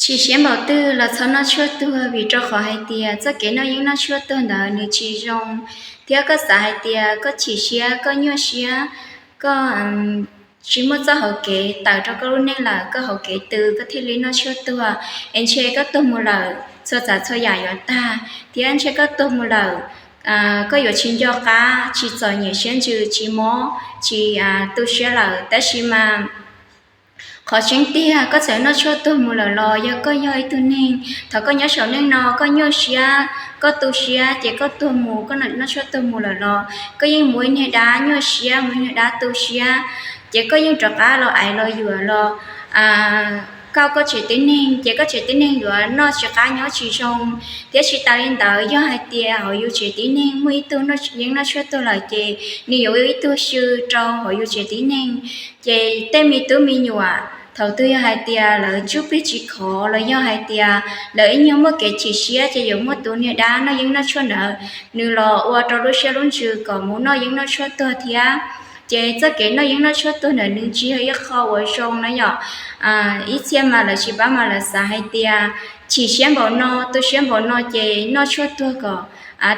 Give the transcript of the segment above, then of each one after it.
Chim siab npaum twg los txhob noj tshuaj tuag, vim rau qhov hais tias txoj kev noj yeeb noj tshuaj tuag ntawd nws tsis zoo. Thiab koj xav hais tias koj chim siab, koj nyuaj siab, koj tsis muaj txoj hauv kev tawm rau koj lub neej lawm, koj hauv kev tw koj thiaj li noj tshuaj tuag. Es ntshe koj tuag mus lawm txhua tsav txhua yam yuav tag, thiab ntshe koj tuag mus lawm koj yuav tsis nco qab, tsis txom nyem siab ntsws, tsis mob, tsis tu siab lawm. Tab sis mas qhov tseeb tiag, koj txawm noj tshuaj tuag mus lawm los yog koj yog ib tug neeg, thaum koj nyob saum neej no koj nyuaj siab, koj tu siab, ces koj tuag mus, koj noj tshuaj tuag mus lawm los koj yeej mus ib niag dab nyuaj siab, mus ib niag dab tu siab, ces koj yeej rov qab los aiv los yuam los koj, koj tsev tib neeg, ces koj tsev tib neeg yuav noj tsis qab nyob tsis zoo. Thiab tsis tas li ntawd, yog hais tias hauv yus tsev tib neeg muaj ib tug yeej noj tshuaj tuag lawm ces nws yuav ua ib tug xyw rau hauv yus tsev tib neeg. Ces tej me tub me nyuam thaum twg yog hais tias lawv ntsuj plig tsis khov los yog hais tias lawv ib nyuag muaj kev chim siab ces yuav muaj tus niag dab noj yeeb noj tshuaj ntawd, nws los ua rau lub siab lub ntsws kom mus noj yeeb noj tshuaj tuag thiab. Ces txoj kev noj yeeb noj tshuaj tuag ntawd nws tsis yog ib qho uas zoo na yom. Ib txhia mas lawv tsis paub mas lawv xav hais tias chim siab npaum no, tu siab npaum no ces noj tshuaj tuag kom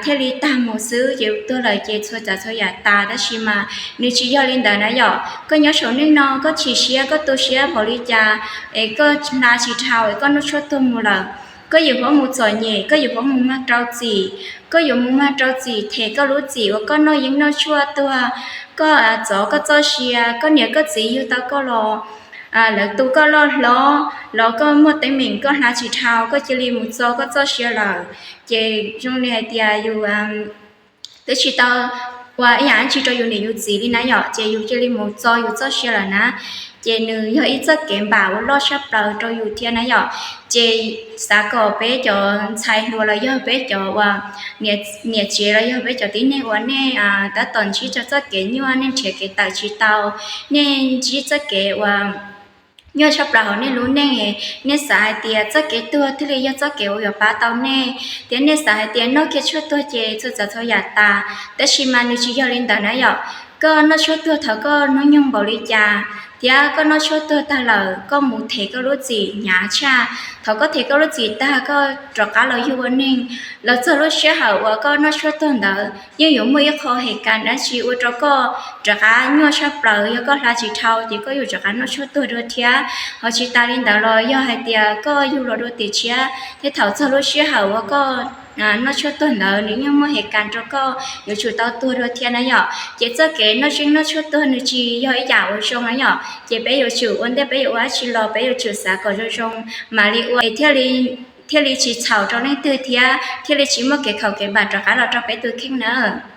thiaj li tag mus xwb, ces tuag lawm ces txhua tsav txhua yam tas. Tab sis mas nws tsis yog li ntawd na yom. Koj nyob saum neej no koj chim siab, koj tu siab npaum li cas, es koj hla tsis dhau es koj noj tshuaj tuag mus lawm, koj yuav huab mus txom nyem, koj yuav huab mus mag rau txim, koj yuav mus mag rau txim them koj lub txim uas koj noj yeeb noj tshuaj tuag. Koj txov koj txoj sia, koj niam koj txiv yug tau koj los lawv tu koj loj hlob los koj muaj teeb meem koj hla tsis dhau, koj cia li mus txo koj txoj sia lawm. Ces zoo li hais tias yus twb tsis tau ua ib yam dab tsi rau yus niam yus txiv li na yom, ces yus cia li mus txo yus txoj sia lawm na. Ces nws yog ib txoj kev npam uas loj tshaj plaws rau yus thiab na yom. Ces xav kom peb cov ntxhais hluas los yog peb cov uas niam tsev los yog peb cov tib neeg uas nej tab tom ntsib rau txoj kev nyuaj, nej nrhiav kev tawm tsis tau, nej ntsib txoj kev uas nyuaj tshaj plaws hauv nej lub neej, nej xav hais tias txoj kev tuag thiaj li yog txoj kev uas yuav pab tau nej, thiab nej xav hais tias noj kiag tshuaj tuag ces txhua tsav txhua yam tas. Tab sis mas nws tsis yog li ntawd na yom. Koj noj tshuaj tuag thaum koj hnub nyoog npaum li cas, thiab koj noj tshuaj tuag tag lawm koj mus them koj lub txim hnyav tshaj. Thaum koj them koj lub txim tag koj rov qab los yug ua neeg, los txog lub sij hawm uas koj noj tshuaj tuag ntawd yeej yuav muaj ib qho hem kas dab tsi ua rau koj rov qab nyuaj tshaj plaws. Yog koj hla tsis dhau ces koj yuav rov qab noj tshuaj tuag dua thiab. Ho tsis tas li ntawd los yog hais tias koj yug los dua tim tshiab thiab thaum txog lub sij hawm uas koj noj tshuaj tuag ntawd nws yeej muaj hem kas rau koj yuav tsum tau tuag dua thiab na yom. Ces txoj kev noj yeeb noj tshuaj tuag nws tsis yog ib yam uas zoo na yom. Ces peb yuav tsum ua ntej peb yuav ua dab tsi los peb yuav tsum xav kom zoo zoo mam li ua thiaj li tsis txhaum rau leej twg thiab thiaj li tsis muaj kev khaum kev npam rov qab los rau peb tus kheej nawb.